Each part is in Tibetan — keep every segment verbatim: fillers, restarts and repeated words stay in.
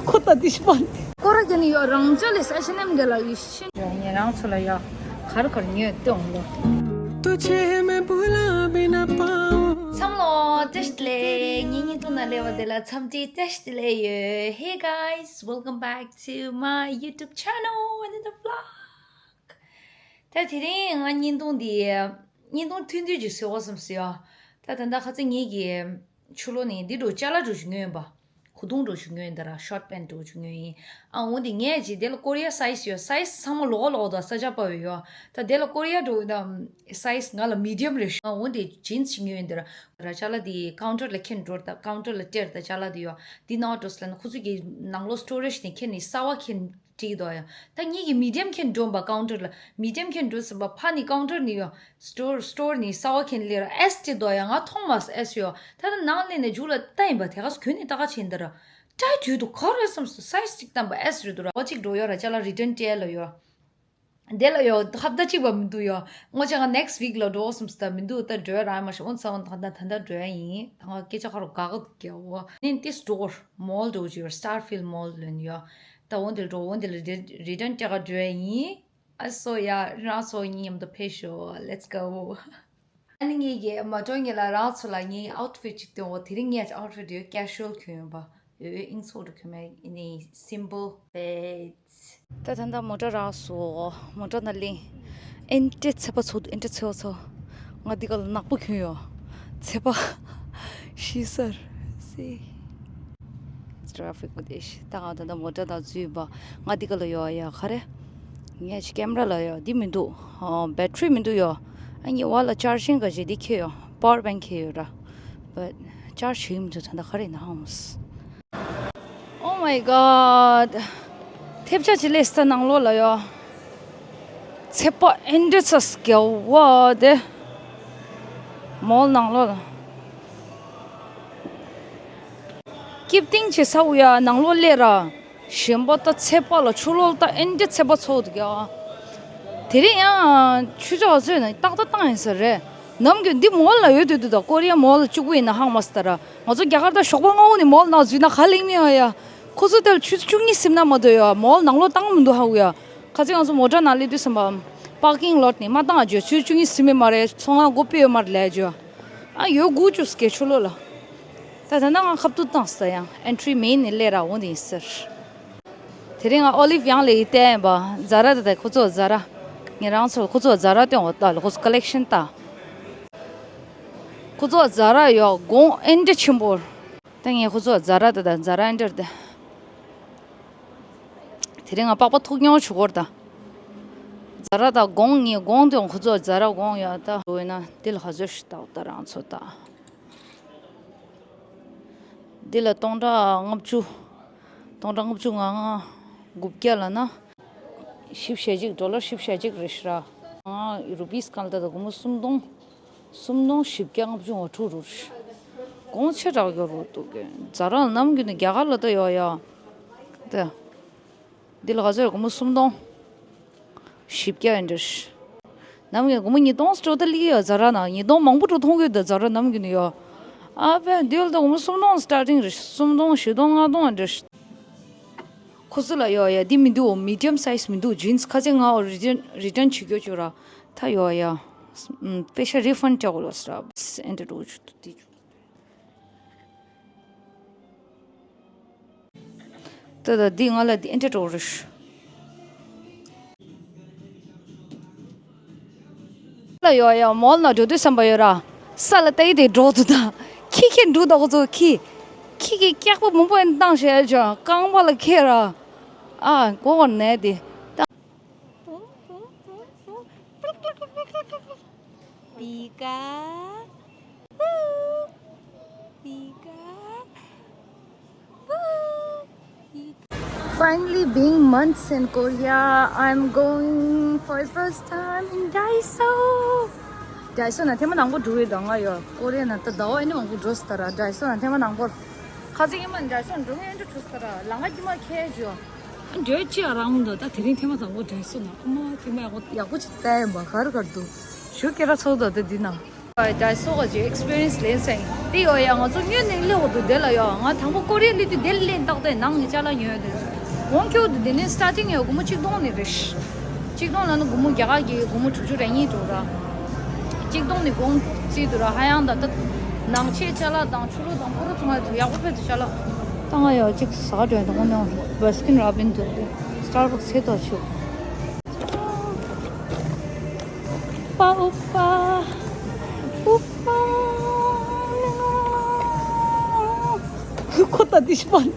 ཁོ་ད་དེ་ཤི་པ་ནི། སྐོར་ར་གྱི་ནི་ཡོད། རང་ཅག་ལས་ས་ཤི་ནམ་དེ་ལ་ཡི་ཤི། ཡ་ཉེ་རང་ཚོ་ལ་ཡ་གར་གར་ཉོས་ཏེ་འོང་ལོ། तुझे मैं भुला भी ना पाऊं। འཚམས་ལོ་བཀྲ་ཤིས་བདེ་ལེགས། ངེད་གཉིས་ཐུག་ན་ལེ་བ་དེ་ལ་འཚམས་འདྲི་བཀྲ་ཤིས་བདེ་ལེགས་ཡོད། Hey guys, welcome back to my YouTube channel, another vlog. ད་དེ་རིང་ང་བརྙན་ཐུང་འདི་བརྙན་ཐུང་ཐུང་ཐུང་ཅིག་བཟོ་བ་བསམ་སོང་ཡ། ད་ད་ལྟ་ཁ་སང་ངེད་ཀྱི་ཆུ་ལོ་ནས་འདི་འགྲོ་ཅ་ལག་འགྲོ་ཞུ་ཉོས་ཡིན་པ། ཁུ་ཐུང་འགྲོ་ཞུ་ཉོས་ཡིན་ད་ར། ཤོར་ཊི་པེན་འགྲོ་ཞུ་ཉོས་ཡིན། ཨ་འོ་འདི་ངས་ཅིག་དེ་ལ་ཀོ་རི་ཡ་སའི་ཛི་ཡོད། སའི་ཛི་ཚང་མ་ལོགས་ལོགས་དང་ས་ཆ་པ་ཡོད་ཡ། ད་དེ་ལ་ཀོ་རི་ཡ་འགྲོ་ཡིན་ད་སའི་ཛི་ང་ལ་མི་ཌི་ཡམ་རེད་ཤག་ཨ་འོ་འདི་ཇིན་སི་ཞིག་ཉོས་ཡིན་ད་ར། ར་ཅ་ལག་འདི་ཀའུན་ཊར་ལ་འཁྱེར་འགྲོ་ད། ཀའུན་ཊར་ལ་སྟེར་ད་ཅ་ལག་འདི་ཡོད། འདི་ནང་འགྲོ་སི་ལ་ན་ཁོ་ཚོ་གི་ནང་ལོགས་སི་ཊོ་རེ་ཇི་ནས་འཁྱེར་ནས་གསར་བ་འཁྱེར་བྲིས་འདུག་ཡ། ད་ངེད་ཀྱི་མི་ཌི་ཡམ་འཁྱེར་འགྲོ་བ་ཀའུན་ཊར་ལ། མི་ཌི་ཡམ་འཁྱེར་འགྲོ་ཟིན་པ་ཕ་ནི་ཀའུན་ཊར་ནི་ཡོད། སི་ཊོར་སི་ཊོར་ནི་གསར་བ་འཁྱེར་ལེ་ར་ཨེས་བྲིས་འདུག་ཡ། ང་མཐོང་མ་སོང་ཨེས་ཡོད། ད་ད་ནང་སླེབས་ནས་མཇུག་ལ་ལྟ་ཡིན་པ་དེ་ག་སུ་གྱོན་ནས་ལྟ་ག་ཕྱིན་ད་ར། ཏྲའི་དུས་དུ་ག་རེ་བསམ་སོང་། སའི་ཛི་གཅིག་བཏང་པ་ཨེས་རེད་འདུག་ར། འོ་གཅིག་འགྲོ་ཡོད་ར་ཅ་ལག་རི་ཊན་སྟེར་ལ་ཡོད། དེ་ལ་ཡོད་ཧབ་ཏ་གཅིག་པ་མི་འདུག་ཡོད། ངོ་ཅག་ང་ནེག་སི་ཊི་ཝིག་ལ་འགྲོ་བསམ་སྟ་མི་འདུག་ད་འགྲོ་ཡ་རང་མ་ཤེས། འོ་ཚ་འོ་ད་ད་ད་འགྲོ་ཡ་ཡིན། ད་ང་སྐད་ཆ་ཁ་རོ་ག་ག་འདུག་ག་འོ་ནི་ཏི་སི་ཊོར་མོལ་འགྲོ་ཅིག་ཡོད། སི་ཊར་ཕིལ་མོལ་ལོན་ཡོད། ད་འོ་འདི་ལ་འགྲོ། འོ་འདི་ལ་རི་ཊན་སྟེར་ག་འགྲོ་ཡ་ཡིན། ཨ་སོ་ཡ་རང་ཚོ་གཉིས་མཉམ་དུ་ཕེབས་ཤོག Let's go. ཨ་ནི་ངེད་ཀྱི་མ་གྲོ་ངེད་ལ་རང་ཚོ་ལ་ངའི་ཨའུ་ཊི་ཕིཊ་ཅིག་སྟོན་འོ། དེ་རིང་ངས་ཨའུ་ཊི་ཕིཊ་ཡོད་ཀེ་ཞུ་ཨལ་གྱོན་ཡོད་པ། ཡོད་ཨིན་ཚོགས་འགྲོ་གྱོན་མེད་ཨ་ནི་སིམ་པལ་བེད། ད་ད་ད་མོ་ཊ་རག་སོང་། མོ་ཊ་ནང་ལེན། ཨེ་འདྲའི་ཚད་པ་ཚོགས་འདུག་ཨེ་འདྲའི་ཚད་པ་ཚོགས། ང་འདི་ག་ལ་ནག་པོ་གྱོན་ཡོད། ཚད་པ་ཤི་སར་སི། ཊ་ར་ཕིག་པོ་དེ་ཤི། ད་ང་ད་ད་མོ་ཊ་ནང་འཛུལ་བ། ང་འདི་ག་ལ་ཡོད་ཡ་ག་རེ། ངས་ཀེམ་ར་ལ་ཡོད་འདི་མི་འདུག་ཨ་བེ་ཊི་རི་མི་འདུག་ཡོད། ཨ་ནི་བ་ལ་ཅར་ཇིང་ག་ཞིག་འདི་ཁྱེར་ཡོད། པ་ཝར་བེང་ཁྱེར་ཡོད་ར། བེ་ཊི་ཅར་ཇི་བྱེད་ཀྱི་མི་འདུག་ད་ལྟ་ག་རེ་ཡིན་ན་ཧང་མོ་སི། Oh my god. ཐེབས་ཆ་ཅི་ལས་ས་ནང་ལོགས་ལ་ཡོད། ཚད་པ་ཨེ་འདྲ་ཚ་སྐྱ་བ་དེ། མོལ་ནང་ལོགས་ལ། ཀིབ་ཏིང་ཆེ་ས་འུ་ཡ་ནང་ལོགས་སླེབས་ར། གཞན་པ་ད་ཚད་པ་ལ་ཆུ་ལོག་ད་ཨེ་འདྲ་ཚད་པ་ཚོགས་འདུག་ཡ། དེ་རིང་ཡང་ཆུ་ཚོད་ཚོད་ནས་ཏག་ཏག་བཏང་ཡིན་ས་རེད། ནམ་རྒྱུན་འདི་མོལ་ལ་ཡོད་དུས་དུས་ད་ཀོ་རི་ཡ་མོལ་གཅིག་པུ་ཡིན་ན་ཧང་མ་སི་ད་ར། ང་ཚོ་རྒྱ་གར་ད་ཞོགས་པ་སྔ་བོ་ནས་མོལ་ནང་འཛུལ་ན་ག་ལེགས་མི་ཡ་ཡ། ཁོ་ཚོ་དེ་ལ་ཆུ་ཚོད་བཅུ་གཉིས་ཟིན་ན་མ་གཏོགས་ཡ་མོལ་ནང་ལོགས་བཏང་མི་འདུག་ཧ་གོ་ཡ། ཁ་ཚིག་ང་ཚོ་མོ་ཊ་ནང་སླེབས་དུས་ཙམ་པ། པར་ཀིང་ལོཊ་ནས་མ་བཏང་ཨ་ཇོ། ཆུ་ཚོད་བཅུ་གཉིས་ཟིན་མེད་མ་རེད། ཚོང་ཁང་སྒོ་ཕྱེ་ཡོད་མ་རེད་ལས་ཇོ། ཨ་ཡོད་དགུ་བཅུ་སྐད་ཆུ་ལོག་ལ། ད་ད་ནང་ང་ཁ་ཐུག་བཏང་ས་ཡང་ཨེན་ཊི་རི་མེན་ནས་སླེབས་ར་འོང་དེ་ཡིན་ཟེར། དེ་རིང་ང་ཨོ་ལིབ་ཡང་ལས་ཡི་བལྟས་ཡིན་པ། ཛ་ར་ད་ད་ཁོ་ཚོ་ཛ་ར། ངས་རང་ཚོར་ཁོ་ཚོ་ཛ་ར་སྟོན་འོ་ལྟ་ལ་ཁོ་ཚོ་ཀ་ལེག་ཤན་ལྟ། ཁོ་ཚོ་ཛ་ར་ཡོད་གོང་ཨེ་འདྲ་ཆེན་པོ། ད་ངས་ཁོ་ཚོ་ཛ་ར་ད་ད་ཛ་ར་ཨེ་འདྲ་ད། དེ་རིང་ང་པགས་པ་ཐུག་མྱོང་བྱུང་སྐོར་དང་། ཛ་ར་དང་གོང་ངས་གོང་དེ་ཁོ་ཚོ་ཛ་ར་གོང་ཡོད་ད་འོ་ན་དེ་ལ་ཧ་ཟོ་ཞིག་ལྟ་ད་རང་ཚོ་ད། འདི་ལ་སྟོང་ཕྲག་ལྔ་བཅུ། སྟོང་ཕྲག་ལྔ་བཅུ་ང་ལྔ། དགུ་བརྒྱ་ལ་ན། བཞི་བཅུ་ཞེ་གཅིག་ཌོ་ལར་བཞི་བཅུ་ཞེ་གཅིག་རེད་ཤི་ར། ང་རུ་པིས་གང་ལ་ད་ད་སྒོར་མོ་སུམ་སྟོང་། སུམ་སྟོང་བཞི་བརྒྱ་ལྔ་བཅུ་ང་དྲུག་རུ། གོང་ཆེ་དྲགས་ཡོད་རུ་འདུག་གི། ཛ་ར་ནམ་རྒྱུན་ནས་རྒྱ་གར་ལ་ལྟ་ཡོད་ཡ། ལྟ། འདི་ལ་ག་ཚོད་རེད། སྒོར་མོ་སུམ་སྟོང་བཞི་བརྒྱ་ཡིན་འདྲ། ནམ་རྒྱུན་སྒོར་མོ་ཉིས་སྟོང་སྤྲོ་ད་ལི་ཡོད་ཛ་ར་ན། ཉིས་སྟོང་མང་པོ་འགྲོ་མཐོང་གི་འདུག་ཛ་ར་ནམ་རྒྱུན་ནས་ཡོད། ཨ་ཕས་འདི་ལ་ད་སྒོར་མོ་སུམ་སྟོང་སི་ཊར་ཊིང་རེད། སུམ་སྟོང་བཞི་སྟོང་ལྔ་སྟོང་ཡིན་འདྲ། ཁོ་ཚོ་ལ་ཡོད་ཡ་འདི་མི་འདུག་མི་ཌི་ཡམ་སའི་ཛི་མི་འདུག་ཇིན་སི་ཁ་ཚིག་ང་འོ་རི་ཊན་རི་ཊན་བྱེད་རྒྱུ་བཅུག་ར། ད་ཡོད་ཡ། ཨམ། པེ་ཤ་རི་ཕན་ཌི་བྱ་དགོས་ལོ་སི་ར། ཨེ་འདྲ་འགྲོ་བཅུག་ཏུ་དེ་བཅུག་ད་ད་འདི་ང་ལ་འདི་ཨེ་འདྲ་འགྲོ་རུ་ཤི། ལ་ཡོད་ཡ་མོལ་ནང་འགྲོ་དུས་བསམ་པ་ཡོད་ར། ས་ལ་ལྟ་ཡི་དེ་འགྲོ་དུ་ད། ཁྱི་ཁྱི་འགྲོ་ད་ཁོ་ཚོ་ཁྱི། ཁྱི་ཁྱི་སྐྱག་པ་མང་པོ་ཨེ་བཏང་བྱས་ཅོ་རྐང་པ་ལ་ཁྱེར་ར། ཨ་མགོ་བར་ནས་དེ། Pika. Pika. Finally, being months in Korea, I'm going for the first time in Daiso. Daiso ན་ཐེངས་མ་དང་པོ་འགྲོ་ཡི་དང་ང་ཡོད། ཀོ་རི་ཡ་ན་ད་ཟླ་བ་ཨེ་ནི་མང་པོ་འགྲོ་སི་ད་ར། Daiso ན་ཐེངས་མ་དང་པོ། ཁ་ཚིག་ཨེ་མ་Daiso འགྲོ་ངེས་འགྲོ་ཆུ་སི་ད་ར། ལང་ཀ་ཀྱི་མ་ཁྱེད་ཇོ། འགྲོ་ཅི་ཨ་རང་འདུག་ད་དེ་རིང་ཐེངས་མ་དང་པོ་Daiso ན་ཨ་མ་ཀྱི་མ་ཡག་པོ་ཡག་པོ་ཅིག་ལྟ་ཡིན་པ་གར་གར་འདུག་ཞུ་སྐད་ར་ཚོགས་འདུག་ད་འདི་ན། Daiso ག་ཅིག་ཨེག་སི་པི་རི་ཡན་སི་ལེན་སེང་ དེ་ཡོད་ཡ། ང་ཚོ་སྔོན་ནས་སླེབས་འོ་འདུག་དེ་ལ་ཡོད། ང་དང་པོ་ཀོ་རི་ཡ་སླེབས་དུས་དེ་ལ་སླེབས་ཏག་ཏག་ནང་གི་ཅ་ལག་ཉོས་དེ། འོང་ཁྱོད་དུ་དེ་ནས་སི་ཊར་ཊིང་ཡོད་སྒོར་མོ་ཆིག་སྟོང་ནས་རེད། ཆིག་སྟོང་ལ་ནི་སྒོར་མོ་རྒྱ་གར་གྱི་སྒོར་མོ་དྲུག་ཅུ་རེ་གཉིས་འགྲོ་ར། ཆིག་སྟོང་ནས་གོང་བརྩིས་དུ་ར། ཧ་ཡང་ད་ད་ནང་ཆས་ཅ་ལག་དང་ཕྱུ་རུ་དང་པུ་རུ་ཚང་མ་དུ་ཡག་པོ་ཕེབས་དུ་ཅ་ལག་ད་ང་ཡོད་ཅིག་ཟ་འགྲོ་ཡོད་དང་ནང་བྷ་སི་ཀིན་རོ་བིན་དུ་སི་ཊར་བག་སི་ཚེ་ཏོ་ཆུ། པ་ཨུ་པ། ཨུ་པ། ཁོ་ད་དེ་ཤི་པ་ནི།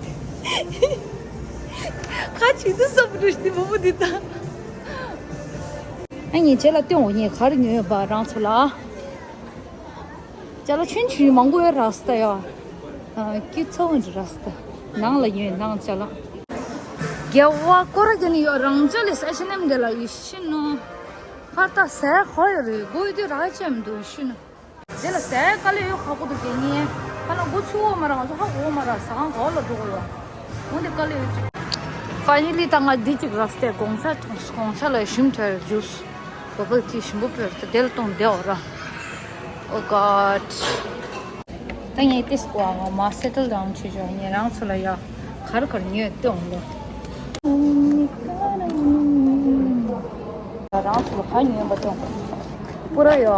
ཁ་ཆུ་དུ་སོབ་རུ་ཤི་མོ་མོ་དེ་ད། ཨ་ངས་ཁྱེད་ལ་སྟོན་འོ་ངས་ག་རེ་ཉོས་ཡོད་པ་རང་ཚོ་ལ། ཅ་ལག་ཆུན་ཆུན་མང་པོ་ཡོད་ར་སི་ད་ཡ། ཨ་ཀི་ཚོ་འོན་ར་སི་ད། ནང་ལ་ཉོས་ནང་ཅ་ལག་རྒྱལ་བ་སྐོར་ར་རྒྱ་ནི་ཡོད་རང་ཅ་ལག་ཨེཆ་ཨེན་ཨེམ་དེ་ལ་ཡི་ཤི་ནོ། ཁར་ད་ཟས་ཧོ་ཡོད་རེད་སྒོ་ཡི་དུས་ར་ཅམ་དུ་ཤི་ནོ། དེ་ལ་ཟས་དཀའ་ལས་ཡོད་ཁག་པོ་འདུག་རྒྱལ་ཉེ། ཁ་ན་སྒོ་ཚུགས་འོ་མ་ར་ང་ཚོ་ཧ་གོ་མ་ར་ཟ་ཁང་ག་བ་ལ་འགྲོ་གོ་ཡོད། འོན་ཏེ་དཀའ་ལས་ཡོད་ཅིག་ཕ་ནི་ལི་ད་ང་འདི་གཅིག་ར་སི་ད་གོང་ཚ་གོང་ཚ་ལ་ཞིམ་ཐལ་ཇུས། བ་བལ་ཏི་ཞིམ་པོ་པོས་ད་དེ་ལ་གཏོང་བདེ་འོ་ར། Oh God. ད་ངས་ཏིས་ཀོ་ཨ་མ་སེ་ཊལ་ཌའུན་བྱེད་ཆོག་ངས་རང་ཚོ་ལ་ཡ་གར་གར་ཉོས་ཏེ་འོང་ལོ། རང་ཚོ་ལ་ག་ཉོས་པ་ཏེ་འོང་། པུ་ར་ཡ།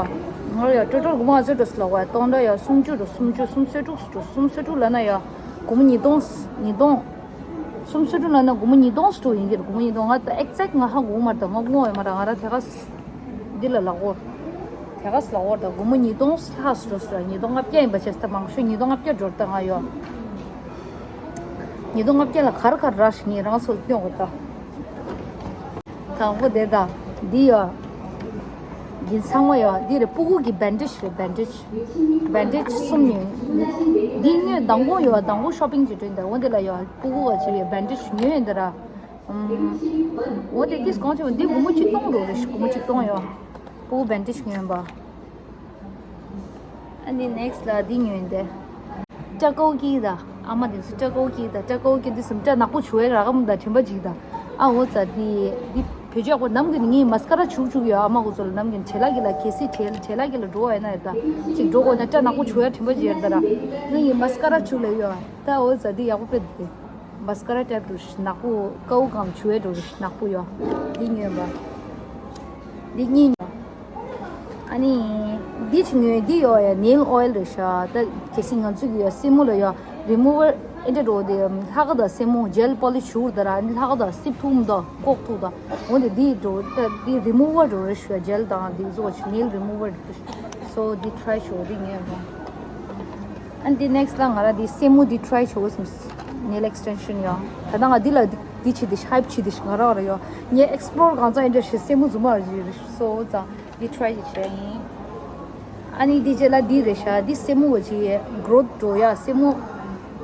ང་ཡ་ཊོ་ཊལ་སྒོར་མོ་ཨ་ཙི་འགྲོ་སི་ལ་བ་སྟོང་ཕྲག་ཡ་སུམ་ཅུ་འགྲོ་སུམ་ཅུ་སུམ་སོ་དྲུག་འགྲོ་སུམ་སོ་དྲུག་ལ་ན་ཡ་སྒོར་མོ་ཉིས་སྟོང་ཉིས་སྟོང་། སུམ་སོ་དྲུག་ལ་ན་སྒོར་མོ་ཉིས་སྟོང་སུ་ཡིན་གྱི་སྒོར་མོ་ཉིས་སྟོང་ང་ད་ཨེག་ཛེག་ང་ཧ་གོ་མ་རེད་ད་ང་ངོ་ཡ་མ་ར་ང་ར་དེ་ག་འདི་ལ་ལག་འོར། དེ་ག་ལག་འོར་ད་སྒོར་མོ་ཉིས་སྟོང་ལྷག་སུ་འགྲོ་སུ་ར་ཉིས་སྟོང་ལྔ་བརྒྱ་ཡིན་པ་བྱས་ད་མང་ཤོས་ཉིས་སྟོང་ལྔ་བརྒྱ་འགྲོ་ད་ང་ཡོད། ཉིས་སྟོང་ལྔ་བརྒྱ་ལ་གར་གར་ར་ཞིག་ངས་རང་ཚོ་ལ་སྟོན་འོ་ད། དང་པོ་དེ་དང་འདི་ཡོད། འདི་ཚང་མ་ཡོད། འདི་རེད་སྤུ་གུ་གི་བན་ཌེ་ཇི་རེད་བན་ཌེ་ཇི། བན་ཌེ་ཇི་གསུམ་ཡོད། འདི་ཉོས་མདང་དགོང་ཡོད་མདང་དགོང་ཤོ་པིང་བྱེད་དུས་འདི་འོ་འདི་ལ་ཡོད་སྤུ་གུ་བ་ཅིག་ཡོད་བན་ཌེ་ཇི་ཉོས་ཡོད་འདི་ར། འོ་དེ་ཏིས་གང་བྱེད་འདི་སྒོར་མོ་ཆིག་སྟོང་འགྲོ་རེད་སྒོར་མོ་ཆིག་སྟོང་ཡོད། སྤུ་གུ་བན་ཌེ་ཇི་ཉོས་ཡོད་པ། ཨ་ནི་ནེག་སི་ལ་འདི་ཉོས་ཏེ། སྐྲ་ཀོ་ཀི་ད། ཨ་མ་དེ་ཚོ་སྐྲ་ཀོ་ཀི་ད་སྐྲ་ཀོ་ཀི་འདི་སུམ་སྐྲ་ནག་པོ་བྱུག་ཡ་རག་གམ་ད་དྲན་པ་ཅིག་ད། ཨ་འོ་ཙ་འདི་འདི་བེད་སྤྱོད་གོ་ནམ་གི་ངའི་མ་སི་ཀ་ར་བྱུག་བྱུག་ཡོད་ཨ་མ་གོ་ཚོ་ལ་ནམ་གི་བྲེལ་ལ་གི་ལ་གལ་སྲིད་བྲེལ་བྲེལ་ལ་གི་ལ་འགྲོ་བ་ཡིན་ན་ཡོད་ད། ཅིག་འགྲོ་གོ་ན་སྐྲ་ནག་པོ་བྱུག་ཡ་དྲན་པ་ཅིག་ཡོད་ད་ར། ངའི་མ་སི་ཀ་ར་བྱུག་ལ་ཡོད་ད་འོ་ཙ་འདི་ཡག་པོ་དཔེ་འདུག་དེ། མ་སི་ཀ་ར་ཊེབ་འགྲོ་ཞིག་ནག་པོ་ཀའུ་གང་ཆུ་བས་འགྲོ་ཞིག་ནག་པོ་ཡོད། འདི་ཉོས་པ། འདི་གཉིས་ཉོས། ཨ་ནི། འདི་ཅི་ཉོས་འདི་ཡོད་ཡ་ནེལ་ཨོ་ཡལ་རེད་ཤག་ད་གལ་སྲིད་ང་ཚོ་གི་ཡོད་སེན་མོ་ལ་ཡོད་རི་མུ་ཝར་ཨེ་འདྲ་འགྲོ་དེ་ལྷག་ག་དང་སེན་མོ་ཇེལ་པོ་ལི་ཤི་ཞུ་དེ་ར་ཨ་ནི་ལྷག་ག་དང་སིབ་ཐུབ་མདོ་ལྐོག་ཐུབ་ད་འོ་དེ་འདི་འགྲོ་ད་འདི་རི་མུ་ཝར་འགྲོ་རེད་ཤག་ཇེལ་དང་འདི་བཟོ་ཞིག་ནེལ་རི་མུ་ཝར་འགྲོ་ཞིག་སོ་འདི་ཊི་རའི་ཞུ་འདི་ཉོས་པ། ཨ་འདི་ནེག་སི་ལ་ང་ར་འདི་སེན་མོ་འདི་ཊི་རའི་བྱེད་དགོས་བསམ། ནེལ་ཨེག་སི་ཊེན་ཤན་ཡང་། ད་ལྟ་ང་འདི་ལ་འདི་འདི་བྱེད་དེ་ཧའི་པི་བྱེད་དེ་ང་ར་ར་ཡོད། ངས་ཨེག་སི་པི་ལོར་གང་ཚང་ཨེ་འདྲ་ཞིག་སེན་མོ་རྫུན་མ་རེད་སོ་ཙང་འདི་ཊི་རའི་བྱེད་ཡིན། ཨ་ནི་འདི་རྗེས་ལ་འདི་རེད་ཤག་འདི་སེན་མོ་བ་ཅི་གྷི་རོ་ཐི་འགྲོ་ཡ་སེན་མོ།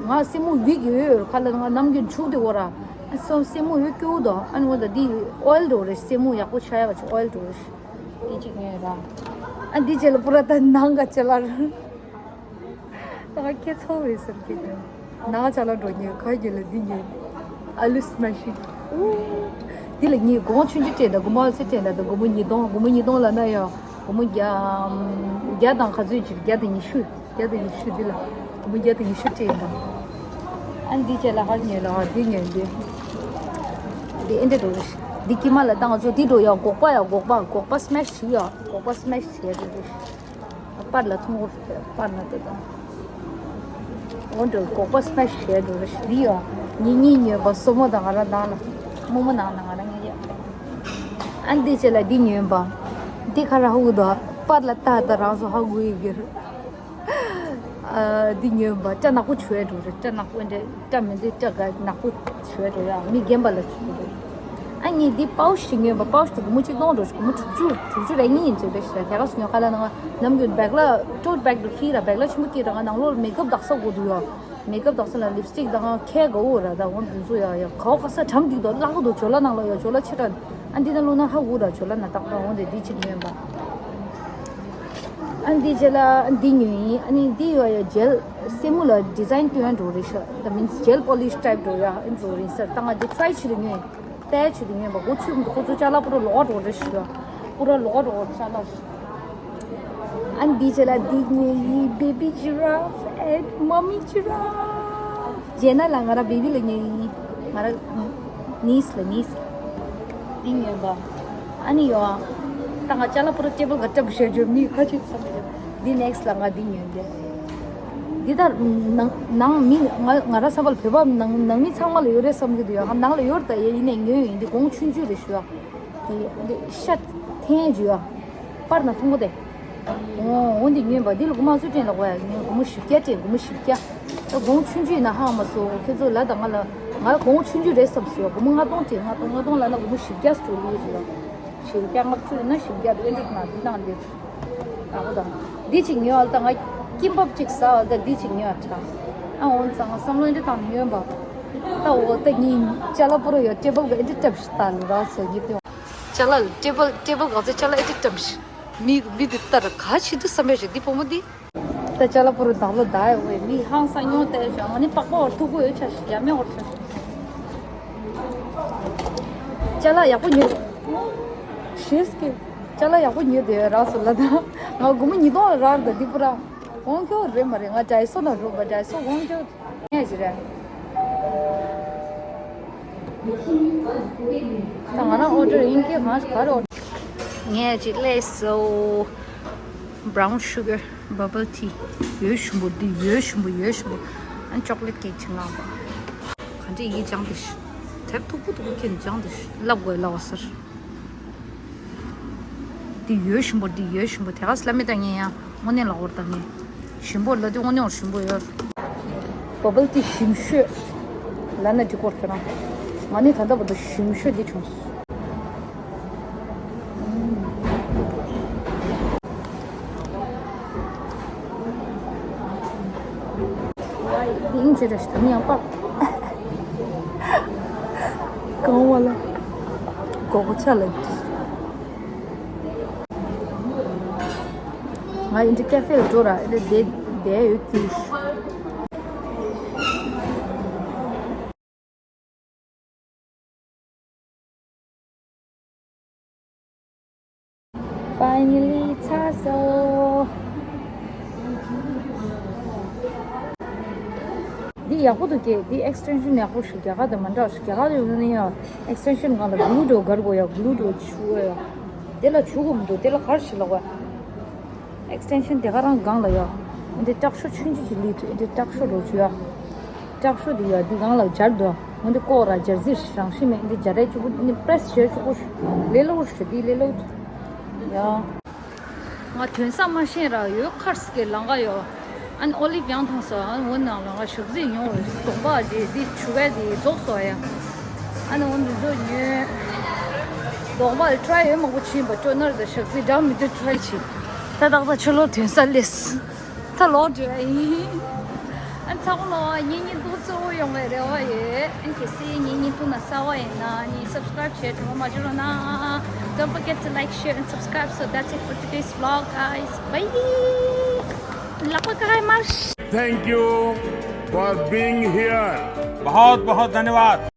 ང་སེན་མོ་ཝིག་ཡོད་ཡོད་ཁ་ལ་ང་ནམ་རྒྱུན་བྱུག་དེ་འོ་ར། སོ་སེན་མོ་ཡོད་སྐྱོ་དོ་ཨ་ནི་འོ་ད་འདི་ཨོ་ཡལ་འགྲོ་རེད་སེན་མོ་ཡག་པོ་ཆགས་ཡ་བ་ཅི་ཨོ་ཡལ་འགྲོ་རེད། འདི་གཅིག་ཉོས་ར། ཨ་འདི་རྗེས་ལ་པུ་ར་ད་ནང་ག་ཅི་ལ་ར། ད་ཁྱེད་ཚོ་བས་ཟེར་གྱི་དེ། ནང་ཅ་ལག་འགྲོ་ཉེ་ཁ་རྒྱུ་ལ་འདི་ཉེ། ཨ་ལུ་སི་མ་ཤི། འདི་ལ་ངས་སྒོར་ཆུང་ཆུང་སྤྲད་ད་སྒོར་མོ་ཨ་ཙི་སྤྲད་ད་ད་སྒོར་མོ་ཉིས་སྟོང་སྒོར་མོ་ཉིས་སྟོང་ལ་ན་ཡང་སྒོར་མོ་བརྒྱ། བརྒྱ་དང་ག་ཚོད་ཅིག་བརྒྱ་དང་ཉི་ཤུ། བརྒྱ་དང་ཉི་ཤུ་འདི་ལ་སྒོར་མོ་བརྒྱ་དང་ཉི་ཤུ་སྤྲད་ཡིན་ད། ཨ་འདི་ཅ་ལག་ཧར་ཉེ་ལ་ཧར་འདི་ཉེ་འདི། འདི་ཨེ་འདྲ་འགྲོ་རེད། འདི་ཀྱི་མ་ལ་ད་ང་ཚོ་འདི་འགྲོ་ཡང་སྒོག་པ་ཡང་སྒོག་པ་སྒོག་པ་སི་མེ་ཤི་བྱེད་ཡ་སྒོག་པ་སི་མེ་ཤི་བྱེད་ཡ་འགྲོ་རེད། པར་ལ་ཐུང་པོ་པར་ན་དེ་དང་། འོ་འགྲོ་སྒོག་པ་སི་མེ་ཤི་བྱས་འགྲོ་རེ་ཞིག་འདི་ཡོད། ཉིན་གཉིས་ཉོས་པ་སོ་མོ་དང་ང་རང་ནང་ལ་རྨོ་མོ་ནང་ན་ང་རང་ངེད་ཡོད། ཨ་འདི་བྱས་ལ་འདི་ཉོས་པ། འདི་ཁ་ར་ཧུ་དོ་པར་ལ་ལྟ་ད་རང་སོ་ཧ་གོ་ཡི་གེར། ཨ་འདི་ཉོས་པ་སྐྲ་ནག་པོ་བྱས་འགྲོ་རེ་སྐྲ་ནག་པོ་འདྲ་སྐྲ་མི་འདི་སྐྲ་ག་ནག་པོ། ཞུ་བ་འགྲོ་ཡ་མི་རྒན་པ་ལ་ཞུ་གི་འདུག་ཨ་ནི་འདི་པའུ་ཆི་ཞིག་ཉོས་པ་པའུ་ཆི་དེ་སྒོར་མོ་གཅིག་སྟོང་འགྲོ་ཞིག་སྒོར་མོ་དྲུག་ཅུ་དྲུག་ཅུ་རེ་གཉིས་ཡིན་ཅེས་རེད་ཞེས་དེ་ག་སུ་ཉོ་ཁ་ལ་ནང་ནམ་རྒྱུན་བེག་ལ་ཊོ་ཊི་བེག་འགྲོ་ཁྱི་ར་བེག་ལ་ཆེན་པོ་ཁྱི་ར་ང་ནང་ལོགས་མེག་ཨབ་དག་ས་དགོས་འདུག་ཡ། མེག་ཨབ་དག་ས་ལ་ལིབ་སི་ཊིག་དང་ཁའི་ག་འོ་ར་ད་འོ་འདི་ཚོ་ཡ་ཡ་གའོ་ག་ས་གྲམ་འདི་དོ་བརླག་གི་འདུག་ཇོ་ལ་ནང་ལོགས་ཡ་ཇོ་ལ་ཆེ་དྲགས་ཨ་འདི་ན་ལོ་ན་ཧ་འུ་ར་ཇོ་ལ་ན་ཏག་ཏག་འོ་འདི་འདི་ཅིག་ཉོས་པ། ཨ་འདི་རྗེས་ལ་འདི་ཉོས་ཡིན། ཨ་ནི་འདི་ཡོད་ཡ་ཇེལ་སེན་མོ་ལ་ཌི་ཛའིན་སྟོན་འགྲོ་རེད་ཤག་ད་མིན་ཇེལ་པོ་ལིཤ་ཊའིབ་འགྲོ་ཡ་ཨ་འགྲོ་རེད་ཟེར་ད་ང་འདི་ཊི་རའི་བྱེད་དུ་ཉོས། ཏའི་བྱེད་དུ་ཉོས་པ་སྒོ་ཚུད་མི་འདུག་ཁོ་ཚོ་ཅ་ལག་པུ་ར་ལོག་འགྲོ་རེད་ཤག་པུ་ར་ལོག་འགྲོ་ཅ་ལག་ཤག་ཨ་ནི་འདི་བྱས་ལ་འདི་ཉོས་ཡིན། Baby giraffe and mommy giraffe. རྗེས་ན་ལ་ང་ར་བེ་བི་ལ་ཉོས་ཡིན། ང་ར་ནིས་ལ་ནིས། འདི་ཉོས་པ། ཨ་ནི་ཡོ། ད་ང་ཅ་ལག་པུ་ར་ཊེ་བལ་ག་ཊབ་བཤད་རྒྱུ་མི་ཁ་ཅིག་ཚང་མ། འདི་ནེག་སི་ལ་ང་འདི་ཉོས་འདི། འདི་ད་ནང་ནང་མི་ང་ང་ར་བསམ་པ་ལ་བོད་པ་ནང་ནང་མི་ཚང་མ་ལ་ཡོད་རེད་བསམ་གྱི་འདུག་ཡ། ནང་ལ་ཡོད་ད་ཡ། ཡིན་ནའི་ཉོས་ཡིན། འདི་གོང་ཆུང་ཆུང་རེད་ཞུ་ཡ། དེ་འདི་ཤ་འཐེན་བྱོས་ཨ། པར་ན་མཐོང་གོ་དེ། འོ་འོ་འདི་ཉོས་པ། འདི་ལ་སྒོར་མོ་ཚོ་སྤྲད་ལ་གོ་ཡ། ངས་སྒོར་མོ་བཞི་བརྒྱ་སྤྲད། སྒོར་མོ་བཞི་བརྒྱ། ད་གོང་ཆུང་ཆུང་ཡིན་ན་ཧང་མ་སོ། ཁྱོད་ཚོ་ལ་ད་ང་ལ་ང་ལ་གོང་ཆུང་ཆུང་རེད་བསམ་སོ། སྒོར་མོ་ལྔ་སྟོང་སྤྲད། ལྔ་སྟོང་ལྔ་སྟོང་ལ་ན་སྒོར་མོ་བཞི་བརྒྱ་སྤྲོད་ལུགས་རེད། བཞི་བརྒྱ་ལྔ་བཅུ་ཡིན་ན་བཞི་བརྒྱ་དེ་འདྲ་ན་འདི་ནང་འདི། ཨ་ཁོ་དང་། འདི་གཅིག་ཉོས་ཨ། ད་ང་ཀིམ་པབ་གཅིག་ཟ་ཨ། ད་འདི་གཅིག་ཉོས་ཨ། ཁྲ། ཨ་འོན་ཙང་བསམ་བློ་འདི་དང་ཉོས་པ། ད་འོ་ད་ངའི་ཅ་ལག་པུ་ར་ཡོད། ཊེ་བལ་ག་ཨེ་འདྲ་ཊབ་ཤི་ད་ལ་ར་སོ་ཉི་ཏེ། ཅ་ལག་ཊེ་བལ་ཊེ་བལ་ག་ཚོད་ཅ་ལག་ཨེ་འདྲ་ཊབ་ཤི། མི་མི་འདི་ལྟར་ག་ཆི་འདུག་བསམ་པའི་ཞིག་འདི་བུ་མོ་འདི། ད་ཅ་ལག་པུ་ར་དང་ལོ་ད་ཡོད་བས་མི་ཧང་སང་ཉོ་ཏེ་ཞོ། ང་ནི་པགས་པ་བར་ཐུག་གོ་ཡོད་ཆ་ཞིག་ཡ་མེ་བར་ཆ་ཞིག་ཅ་ལག་ཡག་པོ་ཉོས། ཤེས་ཀྱི། ཅ་ལག་ཡག་པོ་ཉོས་དེ་རག་སོང་ལ་ད། ང་སྒོར་མོ་ཉིས་སྟོང་ལ་རག་ད་འདི་པུ་ར། དབང་ཁྱོ་རེད་མ་རེད། ང་ཌའི་སོ་ན་འགྲོ་བ། ཌའི་སོ་དབང་ཁྱོ་ངས་ཅི་རེད། ད་ང་རང་ཨོ་ཌར་ཡིན་གྱི་ང་ག་རེ་ཨོ་ཌར། ངས་ཅི་ལས་སོ། Brown sugar bubble tea། ཡོད་ཞིམ་པོ་འདི། ཡོད་ཞིམ་པོ། ཡོད་ཞིམ་པོ། ཨ་ནི་ཅོག་ལེ་ཊི་ཀེག་ཅིག་མངགས་པ། ག་འདྲ་ཡིན་ཀྱང་འདི་ཤི། དེབ་མཐུག་པོ་མཐུག་པོ་ཁྱེར་ནས་ཀྱང་འདི་ཤི་ལབ་དགོས་ལབ་པ་ཟེར། འདི་ཡོད་ཞིམ་པོ། འདི་ཡོད་ཞིམ་པོ། དེ་ག་སི་ལབ་མེད་ད་ངས་ཡང་དངོས་གནས་ལབ་པར་ད་ངས། ཞིམ་པོ་ལ་དེ་དངོས་གནས་བར་ཞིམ་པོ་ཡོད། བ་བལ་ཊི་ཞིམ་ཤོས་ལབ་ན་འགྲིག་གོ་ཁྱོད་རང་། ང་ནི་ད་ལྟ་བར་དུ་ཞིམ་ཤོས་འདི་བྱུང་སོང་། འདི་ཨིན་ཇི་རེད་ད་མི་ཡང་པགས། གང་བ་ལ། གོ་གོ་ཆ་ལ། ང་ཨིན་ཇི་ཀེ་ཧྥེ་ལ་འགྲོ་ར། ཨེ་དེ་དེ་ཡོད་དུས། Finally ཚར་སོང་། འདི་ཡག་པོ་འདུག་གས། འདི་ཨེག་སི་ཊེན་ཤན་ཡག་པོ་ཞིག་རྒྱ་གར་དང་མ་འདྲ་ཞིག་རྒྱ་གར་དུ་ཡོང་ནས་ཡང་ཨེག་སི་ཊེན་ཤན་སྒང་ལ་གླུ་འགྲོ་གར་དགོས་ཡ། གླུ་འགྲོ་ཆུ་ཡ། དེ་ལ་ཆུ་གོ་མི་འདུག་དེ་ལ་གར་ཞིག་ལོག་བ། ཨེག་སི་ཊེན་ཤན་དེ་ག་རང་སྒང་ལ་ཡོད། འདི་ཀྲག་ཤོ་ཆུང་ཆུང་ཅིག་ལི་ཐུ། འདི་ཀྲག་ཤོ་རོ་ཆུ་ཡ། ཀྲག་ཤོ་འདི་ཡ་འདི་སྒང་ལ་སྦྱར་འདུག་འོན་ཏེ་ཀོ་ར་སྦྱར་རྩིས་རང་ཤི་མེད། འདི་སྦྱར་རའི་ཆུ་གུ་ནི་པྲེ་སི་བྱས་ཆུ་གུ་ལེ་ལོ་ཤི་འདི་ལེ་ལོ་ཡ། ང་ཐོན་ས་མ་ཤེས་ར་ཡོད། ཁར་སི་ཀེ་ལང་ག་ཡོད། ཨ་ནི་ཨོ་ལིབ་ཡང་ཐོང་སོ། ཨ་ནི་འོ་ནང་ལ་ང་ཞབས་རྩིས་ཡོང་བའི་གདོང་པ་དེ་དེ་ཆུ་བས་དེ་རྫོགས་སོ་ཡ། ཨ་ནི་འོ་འདི་ཚོ་ཉོས། གདོང་པ་ལ་ཊི་རའི་ཡོད་མང་པོ་བྱིན་པ། ཊོ་ནར་དང་ཞབས་རྩིས་འདྲ་མི་འདྲ་ཊི་རའི་བྱིན། ད་ཏག་ཏག་ཕྱི་ལོགས་ཐོན་ས་སླེབས། ད་ལོག་འགྲོ་ཡ་ཡིན། ཨ་ཚང་མ་ལོ་ངའི་བརྙན་ཐུང་གཙོ་བོ་ཡོང་བའི་རེ་བ་ཡོད། ཨ་གལ་སྲིད་ངའི་བརྙན་ཐུང་ན་གསར་བ་ཡིན་ན་ནི་སབ་སི་ཀ་རའིབ་བྱེད་དྲི་མ་མ་བྱེད་རོགས་གནང་། Don't forget to like, share and subscribe. So that's it for today's vlog, guys. Bye. ལག་པ་བཀའ་ཧའི་མར། Thank you for being here. बहुत बहुत धन्यवाद।